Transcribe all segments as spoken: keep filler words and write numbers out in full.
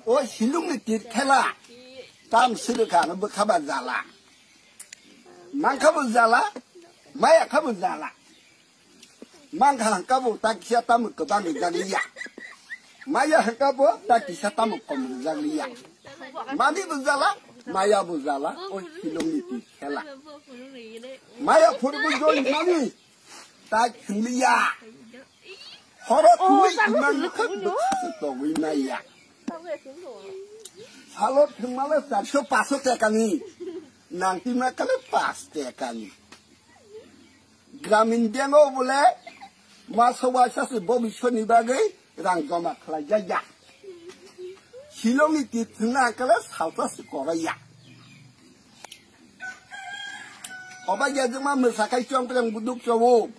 O silungni tir khela. Tam sirikha no bwkha ba jala. Mangkha bo jala. Maya kha bo jala. Mangkha hangka bo ta kisa tamo kwbang rijak liya. Maya hangka bo ta kisa tamo kom rijak liya. Mani bo jala, maya bo jala, o silungni tir khela. Maya phuru bo joi mani, ta khiliya. Horo thui imang khak bwkha togwi maya. Salo thwngmale charso paso tekani. Nangtima kale pas tekani. Gramin Bank o bole masa waisa se bobiswt ni bagwi rang joma khlai jaya. Silongni tir thwngna kale salta se koraya. Oba ya jema mwsakai chongpreng buduk chowo.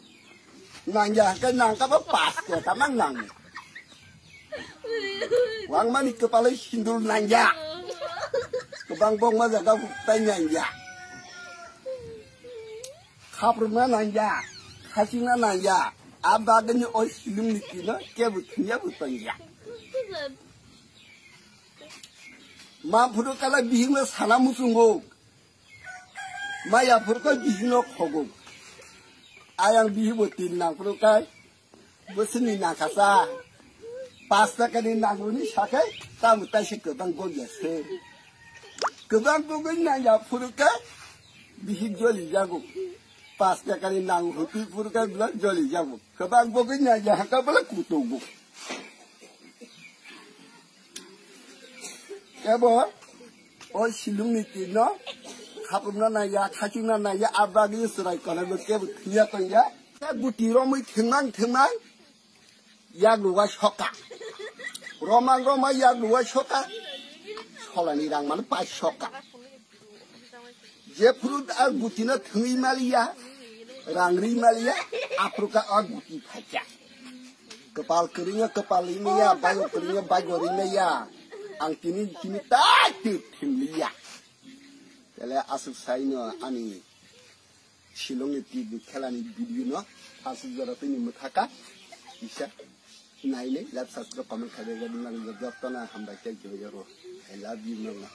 Nangya hake nangka ba pas ke tamang nang. Wangmani kwpalwi sindur nangya. Kwbang bokma jaga tai nangya. Khaprwngna nangya. Khachingna nangya. A bagwino o silungni tino kebo thwngya bo tongya. Maphuru kala bihikno sana muchungo. Maya phuru khe bihikno khogo. Ayang bihibo tin nangphuru khe. Bwswkni nangkha sa. Pas takani nangmani sakhai tamo taisa kwbang gogya se. Kwbang gogwi nangya phuru khe bihik joli jago. Pas takani nang hupi phuru khe bwla joli jago. Kwbang gogwi nangya haka bwla kutogo. Kebo o silungni tino khapumna nangya, khachingna nangya, a bagwi chwrai konaibo kebo thwngya tongya. Guti romwi thwngmang thwngmang. Yak luwai soka. Romang romai yak luwai soka. Solani rang mano pai soka. Je phuru a guti no thwngwi maliya, rang ri maliya, aphuru ka a guti phaikya. Kwpal kwrwngya, kwpal ri maya, baigo kwrwngya, baigo ri maya. Ang tini, tini tai twi thwng liya. Tele aswk sai no ani Shillong ni T V khela ni video no aswk jora twi ni mwthaka. Kisa nainai, like, subscribe, comment khaijak, jotto no hambai khe joyaro. I love you, mama.